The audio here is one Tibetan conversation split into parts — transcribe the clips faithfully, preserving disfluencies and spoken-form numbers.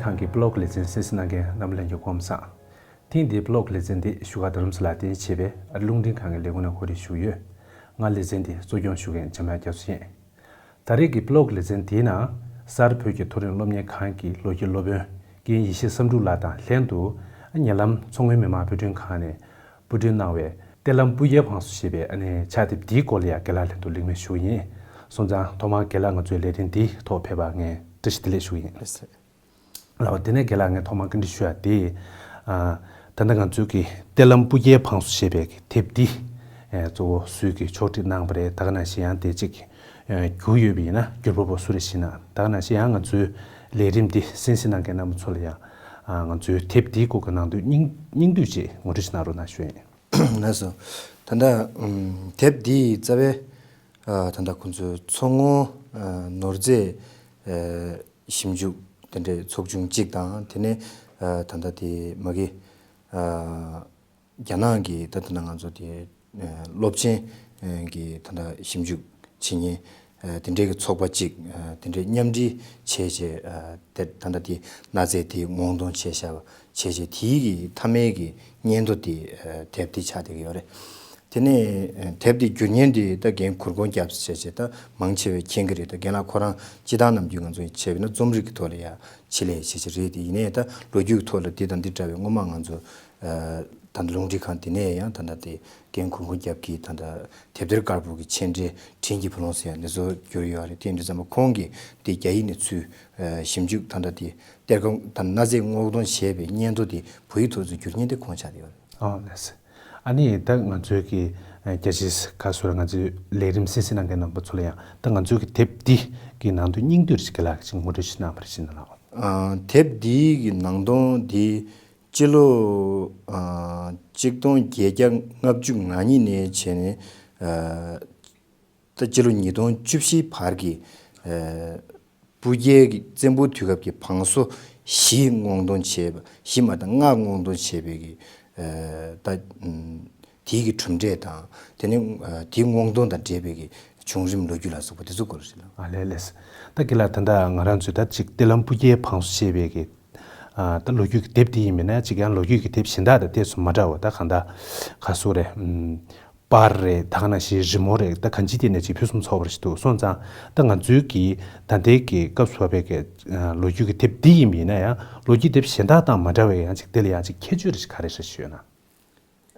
ཁང་གི་པི་ལོག་ལེ་ཚན་གསན་གཟིགས་གནང་མཁན་རྣམ་པ་ལྷན་རྒྱས་སྐུ་ཁམས་བཟང་། ཐེངས་འདིའི་པི་ལོག་ལེ་ཚན་འདི་བཞུགས་སྒར་རྡ་རམ་ས་ལར་རྟེན་གཞི་བྱས་པའི་ཨ་རི་རླུང་འཕྲིན་ཁང་གི་ལས་ཁུངས་ནས་གོ་སྒྲིག་ཞུས་ཡོད། ང་ལེ་ཚན་འདི་གཙོ་སྐྱོང་ཞུ་མཁན་འཇམ་དབྱངས་རྒྱ་མཚོ་ཡིན། ད་རེས་ཀྱི་པི་ལོག་ལེ་ཚན་འདིའི་ནང་། གསར་བོད་ཀྱི་མཐོ་རིམ་སློབ་གཉེར་ཁང་གི་ལོ་རྒྱུས་སློབ་དཔོན་རྒན་ཡེ་ཤེས་བསམ་འགྲུབ་ལགས་དང་ལྷན་དུ། ཉེ་ལམ་མཚོ་སྔོན་མི་དམངས་དཔེ་སྐྲུན་ཁང་ནས་དབུ་འབྱེད་གནང་བའི་གཏེར་ལམ་སྤུ་རྒྱལ་བང་སོ་ཞེས་པའི་ཨ་ནི་ཕྱག་དེབ་འདིའི་སྐོར་ལ་ཡང་རྒན་ལགས་ལྷན་དུ་གླེང་མོལ་ཞུ་གི་ཡིན། སོང་ཙང་ཐོག་མར་རྒན་ལགས་ང་ཚོའི་ལས་རིམ་འདིའི་ཐོག་ཕེབས་པར་ངས་བཀྲ་ཤིས་བདེ་ལེགས་ཞུ་གི་ཡིན། ལགས་པ། དེ་ནས་རྒན་ལགས་ངས་ཐོག་མར་བཀའ་འདྲི་ཞུ་ཡ་དེ། ཨ། ད་ལྟ་ང་ཚོའི་གི་གཏེར་ལམ་སྤུ་རྒྱལ་བང་སོ་ཞེས་པའི་གི་དེབ་འདི། ཨེ། གཙོ་བོ་སུས་གི་ཕྱོགས་སྒྲིག་གནང་བ་རེད། ད་ག་ནང་བཞིན་ཡང་དེ་གཅིག་ཨེ། བསྒྱུར་ཡོད་པ་ཡིན་ན་བསྒྱུར་པ་པོ་སུ་རེད་ཞེ་ན། ད་ག་ནང་བཞིན་ཡང་ང་ཚོའི་ལས་རིམ་འདི་གསན་གཟིགས་གནང་མཁན་རྣམ་པ་ཚོ་ལ་ཡང་། ཨ། ང་ཚོའི་དེབ་འདིའི་སྐོར་གི་ནང་དོན་སྙིང་སྙིང་བསྡུས་ཅིག་ངོ་སྤྲོད་ཞིག་གནང་རོགས་གནང་ཞུ་ཡིན། ལགས་སོ། ད་ལྟ་ཨམ། དེབ་འདིའི་རྩ་བའི། ཨ། ད་ལྟ་ཁོང་ཚོའི་མཚོ་སྔོན། ཨ། ནོར་རྫས། ཨ། ཞིབ་འཇུག་དེ་འདྲའི་ཚོགས་ཆུང་གཅིག་དང་། དེ་ནས། ཨ། ད་ལྟ་དེ་མ་གི། ཨ། རྒྱ་ནག་གི་ད་ལྟ་ང་ཚོ་དེ། ཨ། སློབ་ཆེན་གྱི་ད་ལྟ་ཞིབ་འཇུག་བྱེད་མཁན། ཨ། དེ་འདྲའི་གི་ཚོགས་པ་གཅིག་ཨ། དེ་འདྲའི་མཉམ་འབྲེལ་བྱས་བྱས། ཨ། དེ་ད་ལྟ་དེ་གནའ་རྫས་དེ་སྔོག་འདོན་བྱས་བཞག་པ་བྱས་བྱས། དེའི་གི་མཐའ་མའི་གི་སྙན་ཐོ་དེ། ཨ། དེབ་དེ་ཆགས་བསྡད་ཀྱི་ཡོད་རེད། དེ་ནས་དེབ་འདི་བསྒྱུར་མཁན་དེ་ད་རྒན་གུར་གོང་རྒྱབ་བྱས་བྱས་ད་མང་ཆེ་བས་མཁྱེན་གྱི་རེད། ད་རྒན་ལགས་ཁོ་རང་སྤྱིར་བཏང་ནམ་རྒྱུན་ང་ཚོ་བྱས་པ་ཡིན་ན་རྩོམ་རིག་གི་ཐོག་ལ་ཡ་ཆེད་ལས་བྱས་བྱས་རེད། དེ་ཡིན་ནའི་ད་ལོ་རྒྱུས་ཀྱི་ཐོག་ལ་འདི་དང་འདི་འདྲ་བའི་སྔོན་མ་ང་ཚོ། ཨ། ད་ལྟ་རླུང་འཕྲིན་ཁང་འདི་ནས་ཡང་ད་ལྟ་དེ་རྒན་གུར་གོང་རྒྱབ་ཀྱིས་ད་ལྟ་དེབ་ཐེར་དཀར་པོ་གི་མཆན་འགྲེལ་དྲིན་གྱི་བུ་ལོང་ཟེར་ཡ་འདི་ཚོ་བསྒྱུར་ཡོད་རེད། དེ་འདྲ་ཙམ་པ་ཁོང་གིས་དེ་རྒྱ་ཡིག་ནས་ཚུར། ཨ། ཞིབ་འཇུག་ད་ལྟ་དེ་གཏེར་ཁ་དང་གནའ་རྫས་སྔོག་འདོན་བྱས་པའི་སྙན་ཐོ་དེ་བོད་ཡིག་ཐོག་ཏུ་བསྒྱུར་མཁན་དེ་ཁོང་ཆགས་བསྡད་ཡོད་རེད། ཨོ་ལགས་སོ། ཨ་ནི་ད་ང་ཚོའི་གི་རྒྱ་ཆེའི་ཁ་སོ་ར་ང་ཚོའི་ལས་རིམ་གསན་གཟིགས་གནང་མཁན་རྣམ་པ་ཚོ་ལ་ཡང་ད་ང་ཚོའི་གི་དེབ་འདི་གི་ནང་དོན་སྙིང་བསྡུས་ཅིག་གི་ལག་ཅིག་ངོ་སྤྲོད་ཅིག་གནང་བར་ཞུ་ན་ལགས། ཨ། དེབ་འདིའི་གི་ནང་དོན་འདི་སྤྱི་ལོ། ཨ། གཅིག་སྟོང་བརྒྱད་བརྒྱ་ལྔ་བཅུ་ང་གཉིས་ནས་བྱས་ནས། ཨ། ད་སྤྱི་ལོ་ཉིས་སྟོང་བཅུ་བཞི་བར་གྱི། ཨ། སྤུ་རྒྱལ་གྱི་བཙན་པོའི་དུས་སྐབས་ཀྱི་བང་སོ་བཞི་སྔོག་འདོན་བྱས་པ། བཞི་མ་གཏོགས་ལྔ་སྔོག་འདོན་བྱས་པའི་གི། ཨ། ད་དེའི་གི་གྲུབ་འབྲས་དང་། དེ་ནས། ཨ། དེའི་སྔོག་འདོན་དང་འབྲེལ་བའི་གི་བྱུང་རིམ་ལོ་རྒྱུས་ལ་སོགས་པ་དེ་ཚོ་སྐོར་ཞིག་ལ། ཨ་ལས་ལས། ད་རྒན་ལགས་ད་ལྟ་ང་རང་ཚོས་ད་ཅིག་གཏེར་ལམ་སྤུ་རྒྱལ་བང་སོ་ཞེས་པའི་གི། ཨ། ད་ལོ་རྒྱུས་ཀྱི་དེབ་དེ་ཡིན་མིན་ན་ཅིག་ཡང་ལོ་རྒྱུས་ཀྱི་དེབ་གཞན་དག་དང་ཏོག་ཙམ་མ་འདྲ་བ། ད་གང་ལྟར་ག་སོག་རེད། ཨམ། པར་རེད། ད་ག་ནང་བཞིན་རི་མོ་རེད། ད་གང་ཅིའི་སྟེང་ནས་ཅིག་ཕུན་སུམ་ཚོགས་པ་ཞིག་འདུག། སོང་ཙང་ད་ང་ཚོའི་གི་ད་ལྟའི་གི་སྐབས་སུ་བབས་པའི་གི། ཨ། ལོ་རྒྱུས་ཀྱི་དེབ་འདི་ཡིན་པ་ཡིན་ན་ཡང་ལོ་རྒྱུས་དེབ་གཞན་དག་དང་མ་འདྲ་བའི་ཡང་ཅིག་དེ་ལ་ཡང་ཅིག་ཁྱད་ཆོས་རེ་ཞིག་ག་རེ་རེ་ཞིག་ཡོད་ན།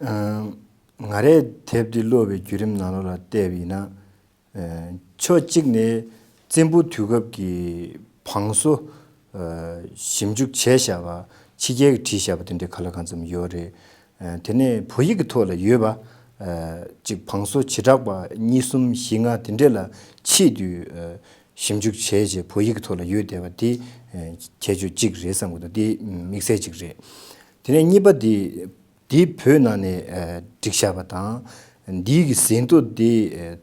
ཨ། ང་རས་དེབ་འདི་ཀློག་པའི་བརྒྱུད་རིམ་ནང་ལོགས་ལ་བལྟས་པ་ཡིན་ན། ཨ། ཕྱོགས་གཅིག་ནས་བཙན་པོ་དུས་སྐབས་ཀྱི་བང་སོ། ཨ། ཞིབ་འཇུག་བྱས་བཞག་པ། ཕྱི་རྒྱལ་གྱིས་བྲིས་བཞག་པ་དེ་འདྲའི་ག་ལ་གང་འཚམ་ཡོད་རེད། ཨ། དེ་ནས་བོད་ཡིག་གི་ཐོག་ལ་ཡོད་པ། ཨ། གཅིག་བང་སོ་བྱེ་བྲག་པ་གཉིས་གསུམ་བཞི་ལྔ་དེ་འདྲས་ལ་ཆེད་དུ། ཨ། ཞིབ་འཇུག་བྱས་བྱས་བོད་ཡིག་གི་ཐོག་ལ་ཡོད་བསྡད་པ་དེ། ཨ། ཁྱད་ཆོས་གཅིག་རེད་བསམ་གྱི་འདུག། དེ་དམིགས་བསལ་གཅིག་རེད། དེ་ནས་གཉིས་པ་དེ། དེ་བོད་ནང་ནས། ཨ། བསྒྲིགས་བཞག་པ་དང་། འདིའི་གི་ཟིན་ཐོ་དེ། ཨ།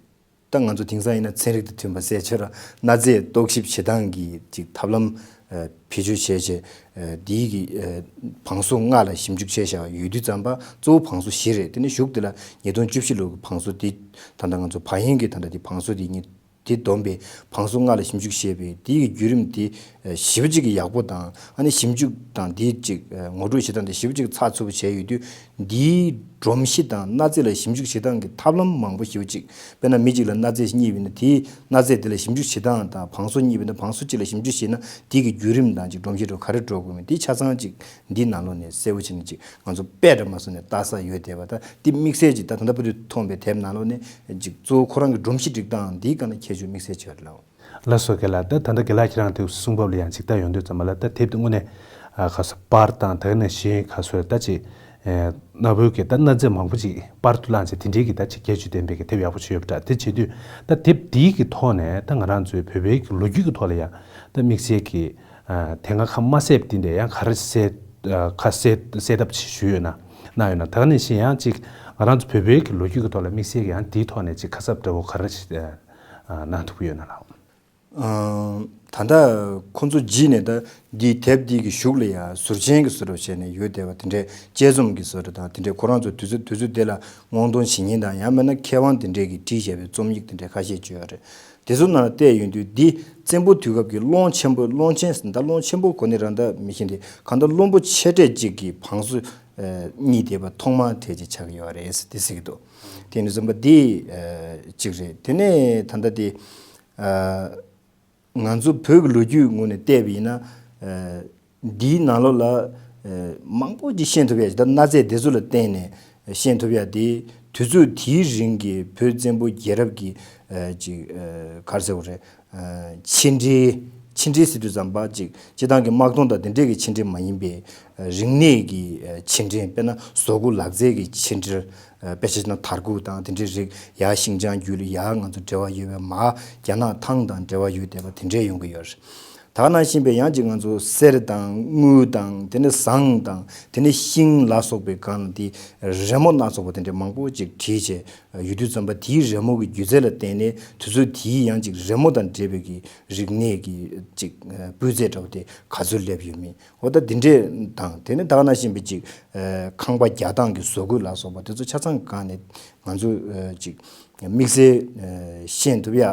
ད་ང་ཚོ་དེང་སང་ཡིན་ན་ཚན་རིག་དང་མཐུན་པ་གསལ་ཆེར་གནའ་རྫས་རྟོག་ཞིབ་བྱེད་སྟངས་ཀྱི་ཅིག་ཐབས་ལམ། ཨ། བེད་སྤྱོད་བྱས་བྱས། ཨ། འདིའི་གི། ཨ། བང་སོ་ལྔ་ལ་ཞིབ་འཇུག་བྱས་བཞག་ཡོད་དུས་ཙམ་པ་གཙོ་བོ་བང་སོ་བཞི་རེད། དེ་ནས་གཞུག་དེ་ལ་ཉིས་སྟོང་བཅུ་བཞི་ལོ་གི་བང་སོ་དེ། ད་ལྟ་ང་ཚོ་བ་ཡན་གྱི་ད་ལྟ་དེ་བང་སོ་དེ་གཉིས། དེ་བསྡོམས་པའི་བང་སོ་ལྔ་ལ་ཞིབ་འཇུག་བྱས་པའི་དེའི་བརྒྱུད་རིམ་དེ། ཨ། ཞེ་པོ་ཅིག་གི་ཡག་པོ་དང་། ཨ་ནི་ཞིབ་འཇུག་དང་དེའི་ཅིག། ཨ། ངོ་སྤྲོད་བྱེད་སྟངས་དེ་ཞེ་པོ་ཅིག་ཚགས་ཚུད་པོ་བྱས་ཡོད་དུས། འདིའི་སྒྲོམ་གཞི་དང་གནའ་རྫས་ལ་ཞིབ་འཇུག་བྱེད་སྟངས་ཀྱི་ཐབས་ལམ་མང་པོ་ཞེ་པོ་ཅིག། དཔེར་ན་མི་གཅིག་ལ་གནའ་རྫས་རྙེད་པ་ཡིན་ན་དེའི་གནའ་རྫས་དེ་ལ་ཞིབ་འཇུག་བྱེད་སྟངས་དང་། བང་སོ་རྙེད་པ་ཡིན་ན་བང་སོ་གཅིག་ལ་ཞིབ་འཇུག་བྱས་ན་དེའི་གི་བརྒྱུད་རིམ་དང་ཅིག་སྒྲོམ་གཞི་འགྲོ་ག་རེ་འགྲོ་དགོས་མིན་དེ་ཆ་ཚང་ཅིག་འདིའི་ནང་ལོགས་ནས་གསལ་པོ་བྱས་ནས་ཅིག་ང་ཚོ་དཔེ་འདྲ་མ་བཟོས་ནས་ལྟ་ས་ཡོད་བསྡད་པ། ད་འདི་དམིགས་བསལ་གྱིས་ད་ད་ལྟ་བར་དུ་མཐོང་བའི་དེབ་ནང་ལོགས་ནས་ཅིག་གཙོ་བོ་ཁོ་རང་གི་སྒྲོམ་གཞི་སྒྲིག་སྟངས་འདིའི་སྒང་ལ་ཁྱད་ཆོས་དམིགས་བསལ་ཆེ་བ་རེད་ལགས། ལགས་སོ་རྒན་ལགས། ད་ད་ལྟ་རྒན་ལགས་ཁྱེད་རང་དེ་གསུང་བབ་ལ་ཡང་ཅིག་ལྟ་ཡོང་དུས་ཙམ་པ་ལ། ད་དེབ་དེ་དངོས་གནས་ཨ་ཁ་སོ་པར་དང་ད་ག་ནང་བཞིན་ཁ་སོ་ད་ཅིག་ཨེ་གནའ་བོའི་གི་ད་གནའ་རྫས་མང་པོ་ཅིག་པར་དུ་བླངས་བྱས་དེ་འདྲའི་གི་ད་ཅིག་ཁྱད་ཆོས་ལྡན་པའི་གི་དེབ་ཡག་པོ་ཅིག་ཡོད་པ་འདྲ། དེ་བྱེད་དུས་ད་དེབ་འདིའི་གི་ཐོག་ནས་ད་ང་རང་ཚོའི་བོད་པའི་གི་ལོ་རྒྱུས་གི་ཐོག་ལ་ཡང་ད་དམིགས་བསལ་གྱི། ཨ། དེ་སྔ་ཁ་མ་གསལ་བ་དེ་འདྲ་ཡང་ག་རེ་གསལ། ཨ། ཁ་གསལ་གསལ་ཐབས་ཅིག་ཞུས་ཡོད་ན་གནང་ཡོད་ན། ད་ག་ནང་བཞིན་ཡང་ཅིག་ང་རང་ཚོ་བོད་པའི་གི་ལོ་རྒྱུས་ཀྱི་ཐོག་ལ་དམིགས་བསལ་གྱི་ཡང་དེའི་ཐོག་ནས་ཅིག་ཁ་གསབ་འདྲ་བོ་ག་རེ་ཞིག་ཨ། གནང་ཐུབ་ཀྱི་ཡོད་ན་ལགས། ཨ། ད་ལྟ་ཁོང་ཚོ་རྗེས་ནས་ད་འདིའི་དེབ་འདི་གི་གཞུག་ལ་ཡང་ཟུར་མཆན་གྱི་བཟོ་འདྲ་བྱས་ནས་ཡོད་བསྡད་པ་དེ་འདྲའི་དཔྱད་རྩོམ་གྱི་བཟོ་འདྲ་དང་། དེ་འདྲའི་ཁོ་རང་ཚོ་དུས་ཚོད་དུས་ཚོད་དེ་ལ་སྔོག་འདོན་བྱེད་མཁན་དང་། ཡང་མིན་ན་མཁས་དབང་དེ་འདྲས་ཀྱིས་བྲིས་བཞག་པའི་རྩོམ་ཡིག་དེ་འདྲའི་ཁ་ཤས་ཅིག་ཡོད་རེད། དེ་ཚོ་ནང་ལ་བལྟས་ཡོང་དུས། འདི་བཙན་པོ་དུས་སྐབས་ཀྱི་ཀློང་ཆེན་པོ། ཀློང་ཆེན་ཟེར་ད་ཀློང་ཆེན་པོ་གོ་ནི་རང་ད་མི་ཤེས་ཏེ། གང་ལྟར་བླུན་པོ་ཆེ་གྲས་གཅིག་གི་བང་སོ་གཉིས་དེ་བ་ཐོག་མ་དེ་ཅིག་ཆགས་ཀྱི་ཡོད་རེད་ཟེར་ཏེ་ཟེར་གྱི་འདུག་དེ་ནི་བསམ་པ་འདི་གཅིག་རེད། དེ་ནས་ད་ལྟ་དེ། ང་ཚོ་བོད་ཀྱི་ལོ་རྒྱུས་ངོས་ནས་བལྟས་པ་ཡིན་ན། འདིའི་ནང་ལོགས་ལ་མང་པོ་ཅིག་ཤེས་ཐུབ་ཡ་ཅིག་ད་གནའ་རྫས་དེ་ཚོ་ལ་བརྟེན་ནས་ཤེས་ཐུབ་ཡ་དེ། དུས་ཚོད་དེའི་རིང་གི་བོད་བཙན་པོ་རྒྱལ་རབས་ཀྱི་ཅིག་ག་རེ་ཟེར་དགོས་རེད། ཕྱི་འབྲེལ། ཕྱི་འབྲེལ་ཟེར་དུས་ཙམ་པ་ཅིག་སྤྱི་བཏང་གི་དམག་དོན་དང་དེ་འདྲས་ཀྱི་ཕྱི་འབྲེལ་མ་ཡིན་པའི་རིག་གནས་ཀྱི་ཕྱི་འབྲེལ། དཔེར་ན་བཟོ་བཀོད་ལག་རྩལ་གྱི་ཕྱི་འབྲེལ། དཔེ་ཆ་ན་དར་གུ་དང་དེ་འདྲའི་རིགས། ཡར་ཤིང་ཅང་རྒྱུད་ལ་ཡར་ང་ཚོ་འབྲེལ་བ་ཡོད་པའི་མར་རྒྱ་ནག་ཐང་དང་འབྲེལ་བ་ཡོད་བསྡད་པ་དེ་འདྲས་ཡོང་གི་ཡོད་རེད། ད་ག་ནང་བཞིན་པའི་ཡང་ཅིག་ང་ཚོ་གསེར་དང་དངུལ་དང་དེ་ནས་ཟངས་དང་དེ་ནས་ཤིང་ལ་སོགས་པའི་སྒང་ལ་དེ་རི་མོ་སྣ་ཚོགས་པ་དེ་འདྲས་མང་པོ་ཅིག་བྲིས་བྱས་ཡོད་དུས་ཙམ་པ། དེའི་རི་མོ་གི་སྒྱུ་རྩལ་ལ་བརྟེན་ནས་དུས་ཚོད་དེའི་ཡང་ཅིག་རི་མོ་དང་འབྲེལ་བའི་གི་རིག་གནས་ཀྱི་ཅིག་སྤུས་ཚད་འདྲ་བོ་དེ་ག་ཚོད་སླེབས་ཡོད་མེད། འོ་ད་འདི་འདྲས་དང་། དེ་ནས་ད་ག་ནང་བཞིན་པའི་ཅིག་ཨ་ཁང་པ་རྒྱག་སྟངས་ཀྱི་བཟོ་བཀོད་ལ་སོགས་པ་དེ་ཚོ་ཆ་ཚང་གི་སྒང་ནས་ང་ཚོས་ཨ་ཅིག་དམིགས་བསལ་ཨ་ཤེས་ཐུབ་ཡ་ཨ་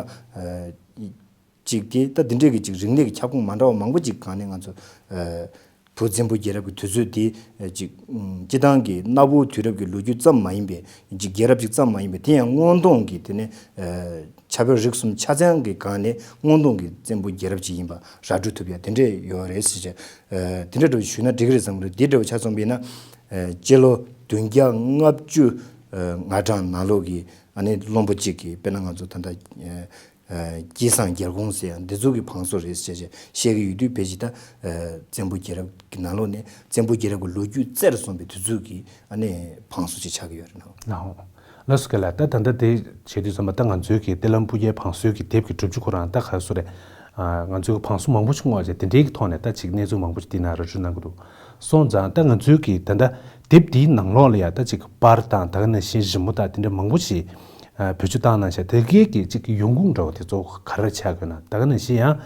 ཅིག་དེ། ད་འདི་འདྲས་ཀྱི་ཅིག་རིག་གནས་ཀྱི་ཁྱབ་ཁོངས་མ་འདྲ་བ་མང་པོ་ཅིག་གི་སྒང་ནས་ང་ཚོ་ཨ་བོད་བཙན་པོ་རྒྱལ་རབས་ཀྱི་དུས་ཚོད་དེ་ཨ་ཅིག་ཨ་སྤྱི་བཏང་གི་གནའ་བོའི་དུས་རབས་ཀྱི་ལོ་རྒྱུས་ཙམ་མ་ཡིན་པའི། ཅིག་རྒྱལ་རབས་ཅིག་ཙམ་མ་ཡིན་པའི། དེ་ཡང་སྔོན་ཐོན་གྱི། དེ་ནས་ཨ་ཆ་བོད་རིག་གསུམ་ཆ་ཚང་གི་སྒང་ནས་སྔོན་ཐོན་གྱི་བཙན་པོ་རྒྱལ་རབས་ཅིག་ཡིན་པ་ར་སྤྲོད་ཐུབ་ཡ་དེ་འདྲས་ཡོད་རེད་ཟེར་བྱས། ཨ་དེ་འདྲ་འདྲ་བོ་ཞུས་ན་འགྲིག་གི་རེད་བསམ་གི་རེད། དེ་འདྲ་བོ་ཆ་མཚོན་པ་ཡིན་ན། ཨ་སྤྱི་ལོ་བདུན་བརྒྱ་ལྔ་བཅུ་ང་གྲངས་ནང་ལོགས་ཀྱི་ཨ་ནི་བློན་པོ་གཅིག་གིས། དཔེར་ན་ང་ཚོ་ད་ལྟ་ཨ་སྐྱེས་སངས་རྒྱས་དགོངས་ཟེར་ཡ་འདི་ཚོ་གི་བང་སོ་རེད་ཟེར་བྱས་བཤད་ཀྱི་ཡོད་དུས། ཕལ་ཆེར་ད་ཨ་བཙན་པོ་རྒྱལ་རབས་ཀྱི་ནང་ལོགས་ནས་བཙན་པོ་རྒྱལ་རབས་ཀྱི་ལོ་རྒྱུས་བཙལ་སོང་བའི་དུས་ཚོད་ཀྱི་ཨ་ནི་བང་སོ་ཅིག་ཆགས་ཀྱི་ཡོད་རེད་ནོ། ལགས་སོ། ལགས་སོ་རྒན་ལགས། ད་ད་ལྟ་དེ་བྱེད་དུས་ཙམ་པ། ད་ང་ཚོའི་གི་གཏེར་ལམ་སྤུ་རྒྱལ་བང་སོའི་གི་དེབ་ཀྱི་སྒྲུབ་བྱེད་ཁོ་རང་ད་ག་སུ་རེད། ཨ་ང་ཚོའི་གི་བང་སོ་མང་པོ་ཞིག་བསྔོགས་བྱས། དེ་འདྲའི་གི་ཐོག་ནས་ད་ཅིག་གནས་ཚུལ་མང་པོ་ཞིག་འདི་ན་ར་སྤྲོད་གནང་གི་འདུག་སོང་ཙང་ད་ང་ཚོའི་གི་ད་ལྟ་དེབ་འདིའི་ནང་ལོགས་ལ་ཡ་ད་ཅིག་པར་དང་། ད་ག་ནང་བཞིན་རི་མོ་དང་དེ་འདྲ་མང་པོ་ཞིག་ཨ་བེད་སྤྱོད་བཏང་གནང་བྱས། དེ་གའི་གི་ཅིག་ཡོང་ཁུངས་འདྲ་བོ་དེ་ཚོ་ག་རེ་ཆགས་ཡོད་ན། ད་ག་ནང་བཞིན་ཡང་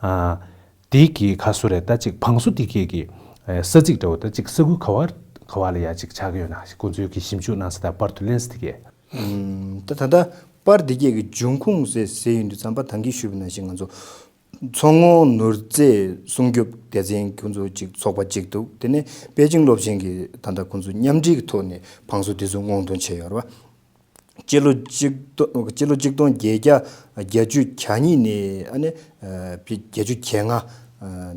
ཨ་དེ་གི་ག་སུ་རེད། ད་ཅིག་བང་སོ་དེ་གའི་གི་ཨ་ས་ཚིགས་འདྲ་བོ། ད་ཅིག་ས་ཁུལ་ག་བ་ག་བ་ལ་ཡ་ཅིག་ཆགས་ཡོད་ན། ཁོང་ཚོའི་གི་ཞིབ་འཇུག་གནང་ས་དང་པར་དུ་ལེན་ས་དེ་གའི། ཨུམ། ད་ད་ལྟ་པར་འདི་གས་ཀྱི་འབྱུང་ཁུངས་ཟེར་ཟེར་ཡོང་དུས་ཙམ་པ། ད་གིན་ཞུས་པ་ནང་བཞིན་ང་ཚོ་མཚོ་སྔོན་ནོར་རྫས་སྲུང་སྐྱོབ་སྡེ་ཚན་ཁོང་ཚོ་ཅིག་ཚོགས་པ་ཅིག་འདུག་དེ་ནས་པེ་ཅིང་སློབ་ཆེན་གྱི་ད་ལྟ་ཁོང་ཚོ་མཉམ་འབྲེལ་གྱི་ཐོག་ནས་བང་སོ་དེ་ཚོ་བསྔོག་འདོན་བྱས་ཡོད་རེད་བ། སྤྱི་ལོ་གཅིག་སྟོང་། སྤྱི་ལོ་གཅིག་སྟོང་བརྒྱད་བརྒྱ་བརྒྱད་ཅུ་གྱ་གཉིས་ནས་ཨ་ནི་ཨ་བརྒྱད་ཅུ་གྱ་ལྔ་ཨ་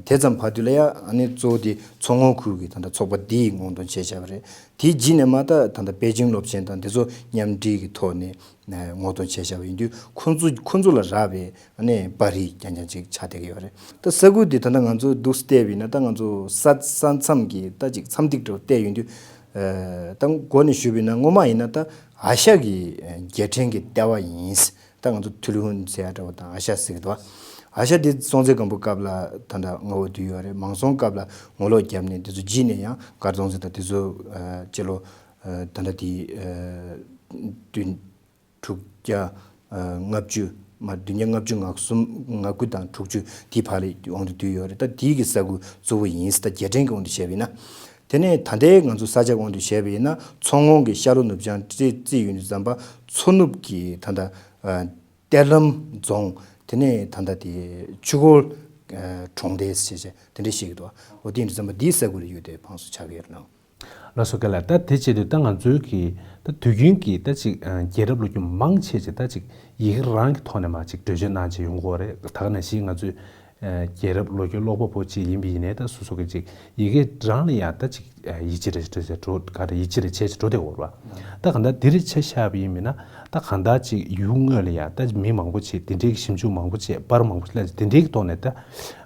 དེ་ཙམ་བར་དུ་ལ་ཡ། ཨ་ནི་གཙོ་བོ་དེ་མཚོ་སྔོན་ཁུལ་གྱི་ད་ལྟ་ཚོགས་པ་འདིས་བསྔོག་འདོན་བྱས་བཞག་པ་རེད། དེའི་རྗེས་ནས་མ་ད་ད་ལྟ་པེ་ཅིང་སློབ་ཆེན་དང་དེ་ཚོ་མཉམ་འབྲེལ་གྱི་ཐོག་ནས་ཨ་བསྔོག་འདོན་བྱས་བཞག་པ་ཡིན་དུས། ཁོང་ཚོ་ཁོང་ཚོ་ལ་རག་པའི་ཨ་ནི་པར་རིས་རྐྱང་རྐྱང་ཅིག་ཆགས་བསྡད་ཀྱི་ཡོད་རེད། ད་ས་ཁུལ་འདི་ད་ལྟ་ང་ཚོ་འདུག་བལྟས་པ་ཡིན་ན། ད་ང་ཚོ་ས་ས་མཚམས་ཀྱི་ད་ཅིག་མཚམས་ཐིག་འདྲ་བོ་བལྟས་ཡོང་དུས། ཨ་ད་མགོ་ནས་ཞུས་པ་ཡིན་ན། སྔོན་མ་ཡིན་ན་ད་ཨ་ཤ་གི་ཨ་རྒྱལ་ཕྲན་གྱི་ལྟེ་བ་ཡིན། ད་ང་ཚོ་ཐུ་ལུན་ཟེར་ཡ་འདྲ་བོ་དང་ཨ་ཤ་ཟེར་གྱི་འདུག་ཨ་ཤ་དེ་སྲོང་བཙན་སྒམ་པོའི་སྐབས་ལ་ད་ལྟ་མངའ་འོག་བསྡུས་ཡོད་རེད། མང་སྲོང་སྐབས་ལ་ངོ་ལོག་བརྒྱབ་ནས། དེ་ཚོ་རྗེས་ནས་ཡང་མགར་སྟོང་བཙན་དང་དེ་ཚོ་ཨ་སྤྱི་ལོ་ཨ་ད་ལྟ་དེ་ཨ་བདུན་དྲུག་བརྒྱ་ཨ་ལྔ་བཅུ་མ། བདུན་བརྒྱ་ལྔ་བཅུ་ང་གསུམ་ང་དགུ་དང་དྲུག་ཅུ་དེའི་བར་ལ་དབང་དུ་བསྡུས་ཡོད་རེད། ད་དེའི་གི་ས་ཁུལ་གཙོ་བོ་ཡིན། ད་རྒྱལ་ཕྲན་གྱི་དབང་དུ་བྱས་པ་ཡིན་ན། དེ་ནས་ད་ལྟའི་ང་ཚོ་ས་ཆ་དབང་དུ་བྱས་པ་ཡིན་ན། མཚོ་སྔོན་གྱི་ཤར་ལྷོ་ནུབ་བྱང་རྩིས་རྩིས་ཡོང་དུས་ཙམ་པ། མཚོ་ནུབ་ཀྱི་ད་ལྟ་ཨ་གཏེར་ལམ་རྫོང་། དེ་ནས་ད་ལྟ་དེ་ཆུ་འཁོར་ཨ་གྲོང་སྡེ་ཟེར་བྱས་དེ་འདྲ་བཤད་ཀྱི་འདུག་འོ་དེ་ཡིན་དུས་ཙམ་པ་འདིའི་ས་ཁུལ་ལ་ཡོད་དེ་བང་སོ་ཆགས་ཀྱི་ཡོད་རེད་ནོ། ལགས་སོ་རྒན་ལགས། ད་དེ་བྱེད་དུས་ད་ང་ཚོའི་གི་ད་དུས་རྒྱུན་གྱི་ད་ཅིག་ཨ་རྒྱལ་རབས་ལོ་རྒྱུས་མང་ཆེ་ཆེ་ད་ཅིག་ཡི་གེ་རང་གི་ཐོག་ནས་མར་ཅིག་བེད་སྤྱོད་གནང་བྱས་ཡོང་གི་ཡོད་རེད། ད་ག་ནང་བཞིན་ང་ཚོའི་ཨ་རྒྱལ་རབས་ལོ་རྒྱུས་ཀློག་པ་པོ་ཅིག་ཡིན་པ་ཡིན་ནའི། ད་སོ་སོ་གི་ཅིག་ཡི་གེ་རང་ལ་ཡང་ད་ཅིག་ཨ་ཡིད་ཆེས་རེ་རེ་བྱས་འགྲོ། ག་རེ་ཡིད་ཆེས་རེ་བྱས་བྱས་འགྲོ་བསྡད་ཡོད་རེད་བ། ད་གང་ལྟར་འདི་རེ་ཆ་བཞག་པ་ཡིན་མིན་ན། ད་གང་ལྟར་ཅིག་ཡུལ་དངོས་ལ་ཡང་ད་མི་མང་པོ་ཅིག་དེ་འདྲའི་གི་ཞིབ་འཇུག་མང་པོ་བྱས། པར་མང་པོ་ཅིག་ལ་དེ་འདྲའི་གི་ཐོག་ནས་ད་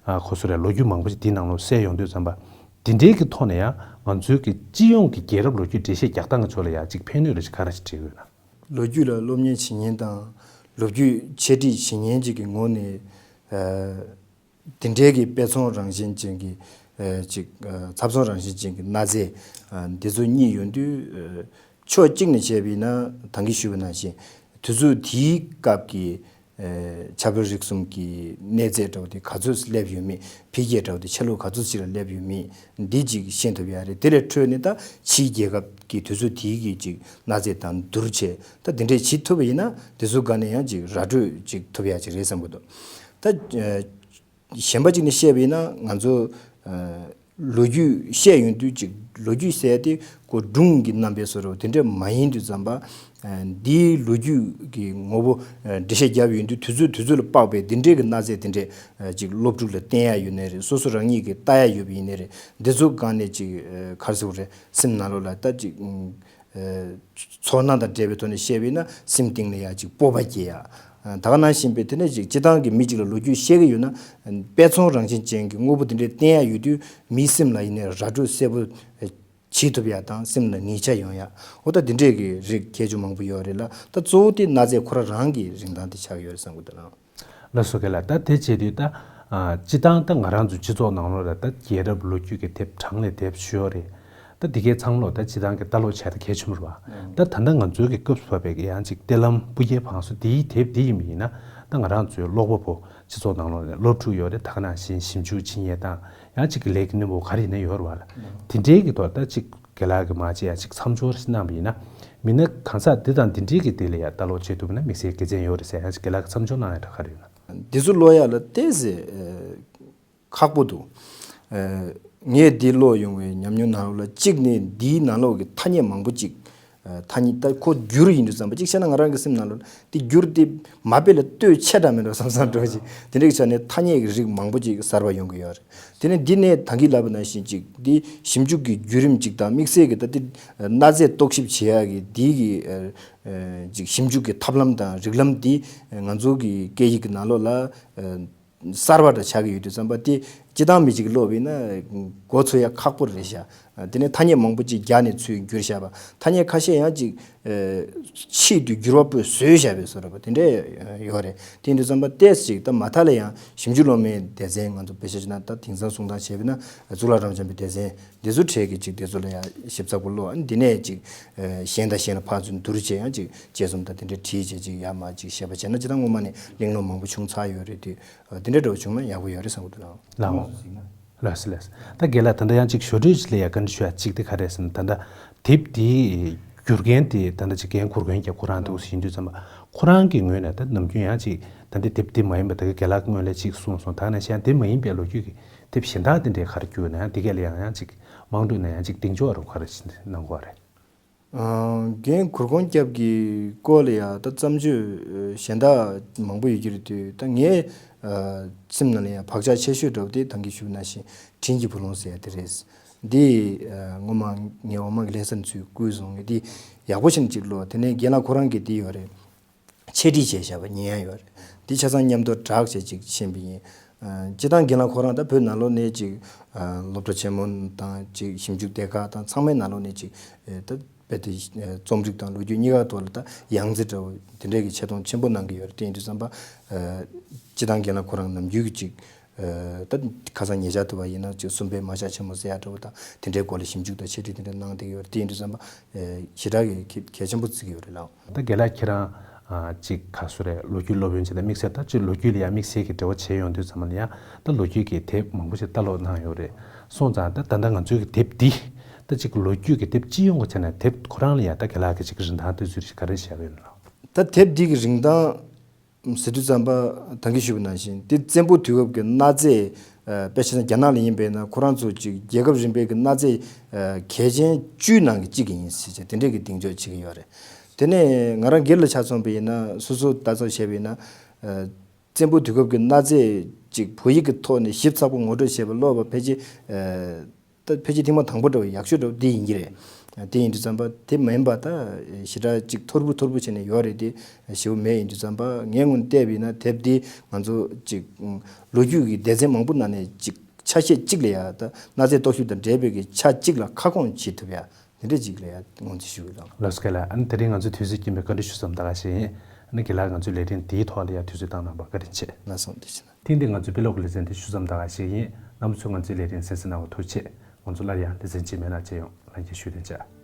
ཨ་ཁོ་སོ་རེ་ལོ་རྒྱུས་མང་པོ་ཅིག་དེའི་ནང་ལོགས་གསལ་ཡོང་དུས་ཙམ་པ། དེ་འདྲའི་གི་ཐོག་ནས་ཡང་ང་ཚོའི་གི་སྤྱི་ཡོངས་ཀྱི་རྒྱལ་རབས་ལོ་རྒྱུས་འགྲེལ་བཤད་རྒྱག་སྟངས་ཀྱི་ཕྱོགས་ལ་ཡང་ཅིག་ཕན་ནུས་རེ་ཞིག་ག་རེ་ཞིག་འབྲི་དགོས་ན། ལོ་རྒྱུས་ལ་སློབ་གཉེར་བྱེད་མཁན་དང་ལོ་རྒྱུས་འཆད་ཁྲིད་བྱེད་མཁན་ཅིག་གི་ངོས་ནས། ཨ་དེ་འདྲའི་གི་དཔེ་མཚོན་རང་བཞིན་ཅན་གྱི་ཨ་ཅིག་ཨ་ཚབ་མཚོན་རང་བཞིན་ཅན་གྱི་གནའ་རྫས་ཨ་འདི་ཚོ་གཉིས་ཡོང་དུས། ཨ་ཕྱོགས་གཅིག་ནས་བྱས་པ་ཡིན་ན་ད་གིན་ཞུས་པ་ནང་བཞིན་དུས་ཚོད་དེའི་སྐབས་ཀྱི་ ཨ་ཆབ་རོམ་རིག་གསུམ་གྱི་གནས་ཚད་འདྲ་བོ་དེ་ག་ཚོད་སླེབས་ཡོད་མེད། འཕེལ་རྒྱས་འདྲ་བོ་དེ་ཆ་ལུགས་ག་ཚོད་ཅིག་ལ་སླེབས་ཡོད་མེད་འདི་ཅིག་ཤེས་ཐུབ་ཡ་རེད། དེ་ལས་འཕྲོས་ནས་ད་ཕྱིའི་རྒྱལ་ཁབ་ཀྱི་དུས་ཚོད་དེའི་གི་ཅིག་གནའ་རྫས་དང་བསྡུར་བྱས་ད་དེ་འདྲས་བྱེད་ཐུབ་པ་ཡིན་ན་དེ་ཚོ་སྒང་ནས་ཡང་ཅིག་ར་སྤྲོད་ཅིག་ཐུབ་ཡ་ཅིག་རེད་བསམ་གྱི་འདུག་ད་ཨ་གཞན་པ་ཅིག་ནས་བཤད་པ་ཡིན་ན་ང་ཚོ་ཨ་ལོ་རྒྱུས་བཤད་ཡོང་དུས་ཅིག་ལོ་རྒྱུས་ཟེར་དེ་ཁོ་སྒྲུང་གི་རྣམ་པའི་བཟོ་འདྲ་དེ་འདྲ་མ་ཡིན་དུས་ཙམ་པ། ཨ་འདིའི་ལོ་རྒྱུས་ཀྱི་ངོ་བོ་ཨ་འགྲེལ་བཤད་བརྒྱབ་ཡོང་དུས་དུས་ཚོད་དུས་ཚོད་ལ་དཔག་པའི་འདི་འདྲའི་གི་གནའ་རྫས་དེ་འདྲས་ཨ་ཅིག་སློབ་ཕྲུག་ལ་བསྟན་ཡ་ཡོད་ནའི་རེད། སོ་སོ་རང་ཉིད་ཀྱིས་ལྟ་ཡ་ཡོད་པ་ཡིན་ནའི་རེད། འདི་ཚོ་སྒང་ནས་ཅིག་ཨ་ག་རེ་ཟེར་དགོས་རེད། སེམས་ནང་ལོགས་ལ་ད་ཅིག་ཨ་ཚོར་སྣང་དང་འབྲེལ་བའི་ཐོག་ནས་བཤད་པ་ཡིན་ན་སེམས་གཏིང་ལ་ཡ་ཅིག་སྤོབས་པ་སྐྱེ་ཡ། ཨ་ད་ག་ནང་བཞིན་པའི་དེ་ནས་ཅིག་སྤྱི་བཏང་གི་མི་གཅིག་ལ་ལོ་རྒྱུས་བཤད་ཀྱི་ཡོད་ན་དཔེ་མཚོན་རང་བཞིན་ཅན་གྱི་དངོས་པོ་དེ་འདྲའི་བསྟན་ཡ་ཡོད་དུས་མིའི་སེམས་ལ་ཡིན་ནའི་ར་སྤྲོད་གསལ་པོ་བྱེད་ཐུབ་ཡ་དང་སེམས་ལ་ངེས་ཆ་ཡོང་ཡ། འོ་ད་དེ་འདྲས་ཀྱི་རིགས་ཁྱད་ཆོས་མང་པོ་ཡོད་རེད་ལ། ད་གཙོ་བོ་དེ་གནའ་རྫས་ཁོ་རང་རང་གི་རིན་ཐང་དེ་ཆགས་ཡོད་རེད་བསམ་གྱི་འདུག་ལགས། ལགས་སོ། རྒན་ལགས། ད་དེ་བྱེད་དུས་ད་ཨ་སྤྱི་བཏང་ད་ང་རང་ཚོའི་སྤྱི་ཚོགས་ནང་ལོགས་ལ་ད་རྒྱལ་རབས་ལོ་རྒྱུས་ཀྱི་དེབ་གྲངས་ལས་འདས་པ་ཞུ་ཡོད་རེད། ད་འདི་གའི་ཚང་མ་ལོ་ད་སྤྱི་བཏང་གི་ལྟ་ཀློག་བྱས་ད་གལ་ཆེན་པོ་རེད་བ། ད་ད་ལྟ་ང་ཚོའི་གི་སྐབས་སུ་བབས་པའི་གི་ཡང་ཅིག་གཏེར་ལམ་སྤུ་རྒྱལ་བང་སོ་འདིའི་དེབ་འདི་ཡིན་པ་ཡིན་ན་ད་ང་རང་ཚོའི་ཀློག་པ་པོ་སྤྱི་ཚོགས་ནང་ལོགས་ནས་སློབ་ཕྲུག་ཡོད་རེད། ད་ག་ནང་བཞིན་ཞིབ་འཇུག་བྱེད་མཁན་དང་ཡང་ཅིག་གི་ལས་ཀྱི་སྣེ་མོ་ག་རེ་ཡིན་ན་ཡོད་རེད་བ་ལ། དེ་འདྲའི་གི་ཐོག་ད་ཅིག་རྒན་ལགས་ཀྱིས་མ་ཅིག་ཡང་ཅིག་མཚམས་སྦྱོར་ཞིག་གནང་བ་ཡིན་ན། མི་སྣ་གང་ཟག་འདི་དང་འདི་འདྲའི་གི་སྟེང་ལ་ཡང་ལྟ་ཀློག་བྱེད་ཐུབ་ན་དམིགས་བསལ་དགེ་མཚན་ཡོད་རེད་ཟེར་ཡང་ཅིག་རྒན་ལགས་ཀྱིས་མཚམས་སྦྱོར་གནང་ཡ་འདྲ་ག་རེ་ཡོད་ན། འདི་ཚོ་ཀློག་ཡ་ལ་ཏོག་ཙམ་ཨ་ཁག་པོ་འདུག་ཨ་ངས་འདི་ཀློག་ཡོང་བའི་ཉམས་མྱོང་ནང་ལོགས་ལ་གཅིག་ནི་འདིའི་ནང་ལོགས་ཀྱི་ཐ་སྙད་མང་པོ་ཅིག་ཨ་ཐ་སྙད་ད་ཁོ་བསྒྱུར་ཡིན་དུས་ཙམ་པ་གཅིག་བཤད་ན་ང་རང་གི་སེམས་ནང་ལོགས་འདི་བསྒྱུར་ཏེ་མ་དཔེ་ལ་ལྟོས་ཆེ་དྲགས་མེད་འགྲོ་བསམ་བསམ་འགྲོ་ཅིག་དེ་འདྲ་གི་ཆ་ནས་ཐ་སྙད་ཀྱི་རིགས་མང་པོ་ཅིག་གསར་པ་ཡོང་གི་ཡོད་རེད། དེ་ནས་འདི་ནས་ད་གིན་ལབ་པ་ནང་བཞིན་ཅིག་འདི་ཞིབ་འཇུག་གི་བརྒྱུད་རིམ་ཅིག་དང་དམིགས་བསལ་གྱི་ད་འདི་གནའ་རྫས་རྟོག་ཞིབ་བྱེད་ཡག་གི་འདི་གི་ཨ་ཨ་ཅིག་ཞིབ་འཇུག་གི་ཐབས་ལམ་དང་རིགས་ལམ་འདི་ང་ཚོ་གི་སྐད་ཡིག་གི་ནང་ལོགས་ལ་ཨ་གསར་པ་འདྲ་ཆགས་ཀྱི་ཡོད་དུས་ཙམ་པ་དེ་སྤྱིར་བཏང་མི་གཅིག་གིས་ཀློག་པ་ཡིན་ན་མགོ་ཚོས་ཡ་ཁག་པོ་རེད་ཤག་དེ་ནས་ཐ་སྙད་མང་པོ་ཅིག་རྒྱག་ནས་ཚུར་བསྒྱུར་བཞག་པ། ཐ་སྙད་ཁ་ཤས་ཡང་ཅིག་ཨ་ཆེད་དུ་བསྒྱུར་བ་པོས་བཟོས་བཞག་པའི་བཟོ་འདྲ་པོ་དེ་འདྲ་ཡོད་རེད། དེ་ཡིན་དུས་ཙམ་པ་ཏོག་ཙམ་ཅིག་ད་མ་མཐའ་ལ་ཡང་ཞིབ་འཇུག་སློབ་མའི་སྡེ་ཚན་ང་ཚོ་དཔེ་ཆ་བྱས་ན་ད་དེང་སང་གསུང་སྟངས་བྱས་པ་ན་གཙུག་ལག་རབ་འབྱམས་པའི་སྡེ་ཚན་འདི་ཚོ་གྲས་ཀྱི་ཅིག་དེ་ཚོ་ལ་ཡང་ཞིབ་ཚགས་པོ་ཀློག་ཨ་ནི་འདི་ནས་ཅིག་ཨ་གཞན་དང་གཞན་ལ་ཕར་ཚུར་བསྡུར་བྱས་ཡང་ཅིག་དཔྱད་རྩོམ་དང་དེ་འདྲ་བྲིས་བྱས་ཅིག་ཡར་མར་ཅིག་བཤད་པ་བྱས་ན་ཅི་ད་སྔོན་མ་ནས་གླེང་སློང་མང་པོ་བྱུང་ཚར་ཡོད་རེད་དུས། ཨ་དེ་འདྲ་འདྲ་བོ་བྱུང་ན་ཡག་པོ་ཡོད་རེད་བསམ་གྱི་འདུག་ལགས། ལགས་འོང་། ལགས་སོ་ལགས་སོ། ད་རྒན་ལགས་ད་ལྟ་ཡང་ཅིག་ཞོར་འཕྲོས་ཅིག་ལ་ཡ་བཀའ་འདྲི་ཞུ་ཡ་གཅིག་དེ་ག་རེ་ཟེར་ན་ད་ལྟ་དེབ་འདི་བསྒྱུར་མཁན་དེ་ད་ལྟ་ཅིག་འགན་འཁུར་མཁན་གྱི་ཁོ་རང་འདུག་ཟེར་ཡིན་དུས་ཙམ་པ་ཁོ་རང་གི་ངོས་ནས་ད་ནམ་རྒྱུན་ཡང་ཅིག་ད་ལྟ་དེབ་འདི་མ་ཡིན་པ་ད་གི་རྒན་ལགས་ཀྱིས་སྔོན་ལ་ཅིག་གསུངས་སོང་ད་ག་ནང་བཞིན་ཡང་དེ་མ་ཡིན་པའི་ལོ་རྒྱུས་ཀྱི་དེབ་གཞན་དག་དེ་འདྲའི་ག་རེ་བསྒྱུར་ན་ཡང་དེ་གས་ལ་ཡང་ཡང་ཅིག་དམངས་ཁྲོད་ནས་ཡང་ཅིག་གདེང་འཇོག་རོགས་ག་རེ་ཞིག་གནང་དགོས་རེད། ཨ་རྒན་གུར་གུང་སྐྱབས་ཀྱི་སྐོར་ལ་ཡང་ད་བརྩམས་ཆོས་གཞན་དག་མང་པོ་ཡོད་ཀྱི་རེད་དུས་ད་ངའི་ཨ་སེམས་ནང་ལ་ཡང་བག་ཆགས་ཆེ་ཤོས་འདྲ་བོ་དེ་ད་གིན་ཞུས་པ་ནང་བཞིན་དྲིན་གྱི་བུ་ལོན་ཟེར་ཡ་དེ་རེད། འདི་ཨ་སྔོན་མ་ངའི་འོག་མ་གི་ལྷ་ས་ནས་ཚུར་བསྐུར་སོང་ངས་འདི་ཡག་པོ་ཞིག་ཅིག་ཀློག་དེ་ནས་རྒན་ལགས་ཁོ་རང་གིས་འདི་ཡོད་རེད། འཆད་ཁྲིད་བྱས་བཞག་པ་ཉན་ཡ་ཡོད་རེད། འདི་ཆ་ཚང་མཉམ་དུ་སྦྲགས་བྱས་ཅིག་ཕྱིན་པ་ཡིན། ཨ་སྤྱིར་བཏང་རྒན་ལགས་ཁོ་རང་ད་བོད་ནང་ལོགས་ནས་ཅིག་ཨ་སློབ་གྲྭ་ཆེན་མོ་དང་ཅིག་ཞིབ་འཇུག་སྡེ་ཁག་དང་ཚང་མའི་ནང་ལོགས་ནས་ཅིག་ཨེ་ད་རྦད་དེ་ཨེ་རྩོམ་རིག་དང་ལོ་རྒྱུས་གཉིས་ཀ་ཐོག་ལ་ད་ཡང་རྩེ་འདྲ་བོ་དེ་འདྲས་ཀྱི་ཆེ་མཐོང་ཆེན་པོ་གནང་གི་ཡོད་རེད། དེ་ཡིན་དུས་ཙམ་པ་ཨེ་སྤྱིར་བཏང་རྒན་ལགས་ཁོ་རང་ནམ་རྒྱུན་གྱི་ཅིག་ཨེ་ད་ཁ་སང་ཉེ་ཆར་དུ་བ་ཡིན་ན་ཅིག་སུམ་པའི་མ་ཤག་ཆེན་མོ་ཟེར་ཡ་འདྲ་བོ་དང་དེ་འདྲའི་སྐོར་ལ་ཞིབ་འཇུག་དང་འཆད་ཁྲིད་དེ་འདྲ་གནང་བསྡད་ཀྱི་ཡོད་རེད། དེ་ཡིན་དུས་ཙམ་པ་ཨེ་ཞེ་དྲག་གི་གལ་གལ་ཆེན་པོ་བརྩི་གི་ཡོད་རེད་ལགས། ད་རྒན་ལགས་ཁྱེད་རང་ཨ་ཅིག་ག་སུ་རེད་ལོ་རྒྱུས་སློབ་དཔོན་ཅིག་དང་དམིགས་བསལ་ད་ཅིག་ལོ་རྒྱུས་ལ་ཡང་དམིགས་བསལ་གྱི་འབྲེལ་བ་བྱས་ཡོང་དུས་ཙམ་པ་ལ་ཡང་ད་ལོ་རྒྱུས་ཀྱི་དེབ་མང་པོ་ཞིག་ལྟ་ཀློག་གནང་ཡོད་རེད། སོང་ཙང་ད་ད་ལྟ་ང་ཚོའི་གི་དེབ་འདི་ད་ཅིག་ལོ་རྒྱུས་ཀྱི་དེབ་སྤྱི་ཡོངས་ཀྱི་ཆ་ནས་དེབ་ཁོ་རང་ལ་ཡང་ད་རྒན་ལགས་ཀྱི་ཅིག་རིན་ཐང་དེ་ཚོ་ག་རེ་བཞག་ཡོད་ན་ལགས། ད་དེབ་འདི་གི་རིན་ཐང་ཟེར་དུས་ཙམ་པ་ད་གིན་ཞུས་པ་ནང་བཞིན་འདི་བཙན་པོ་དུས་སྐབས་ཀྱི་གནའ་རྫས་ཨ་དཔེ་ཆ་ནི་རྒྱ་ནག་ལ་ཡིན་པས་ན་ཁོ་རང་ཚོ་ཅིག་རྒྱལ་ཁབ་རིམ་པའི་གི་གནའ་རྫས་ཨ་གལ་ཆེན་བཅུའི་ནང་གི་གཅིག་ཡིན་ཟེར་བྱས་དེ་འདྲས་ཀྱི་གདེང་འཇོག་བྱེད་ཀྱི་ཡོད་རེད། དེ་ནས་ང་རང་སྒེར་ལ་ཆ་མཚོན་པ་ཡིན་ན་སོ་སོ་ལྟ་ཚུལ་བཤད་པ་ཡིན་ན་ཨ་བཙན་པོ་དུས་སྐབས་ཀྱི་གནའ་རྫས་ཅིག་བོད་ཡིག་གི་ཐོག་ནས་ཞིབ་ཚགས་པོ་ངོ་སྤྲོད་བྱས་པ་ཀློག་པ་ཕལ་ཆེར་ཨ་ད་ཕལ་ཆེར་ཐེངས་མ་དང་པོ་འདྲ་བོ་ཡག་ཤོས་འདྲ་བོ་འདི་ཡིན་གྱི་རེད། དེ་ཡིན་དུས་ཙམ་པ་དེ་མིན་པ་ད་ཞེ་དྲག་ཅིག་ཐོར་བུ་ཐོར་བུ་བྱས་ནས་ཡོད་རེད་དེ་ཞེ་པོ་མེད། ཡིན་དུས་ཙམ་པ་ངའི་ངོས་ནས་བལྟས་པ་ཡིན་ན་དེབ་འདི་ང་ཚོ་ཅིག་ལོ་རྒྱུས་ཀྱི་སྡེ་ཚན་མང་པོ་ནང་ནས་ཅིག་ཆ་ཤས་གཅིག་ལ་ཡ་ད་གནའ་རྫས་རྟོག་ཞིབ་དང་འབྲེལ་བའི་གི་ཆ་གཅིག་ལ་ཁ་སྐོང་བྱེད་ཐུབ་ཡ་དེ་འདྲ་ཅིག་ལ་ཡ་ངོས་འཛིན་ཞུ་གི་ལགས། ལགས་སོ་རྒན་ལགས། ཨ་ནི་དེ་རིང་ང་ཚོའི་དུས་ཚོད་རྐྱེན་པས་བཀའ་འདྲི་ཞུ་མཚམས་ད་ག་ཞིག་ཡིན། ཨ་ནི་རྒན་ལགས་ང་ཚོའི་ལས་རིམ་འདིའི་ཐོག་ལ་ཡ་དུས་ཚོད་བཏང་གནང་བར་བཀའ་དྲིན་ཆེ། ལགས་སོ་བཀའ་དྲིན་ཆེ། ཐེངས་འདིའི་ང་ཚོའི་དཔེ་ཀློག་གི་ལེ་ཚན་འདི་ཞུ་མཚམས་ད་ག་ཞིག་ཡིན། རྣམ་པ་ཚོས་ང་ཚོའི་ལས་རིམ་གསན་གནང་བར་ཐུགས་རྗེ་ཆེ། ང་ཚོ་སླར་ཡང་ལེ་ཚན་རྗེས་མའི་ནང་མཇལ་ཡོང་། ལྷན་རྒྱས་བཞུགས་གདན་འཇགས།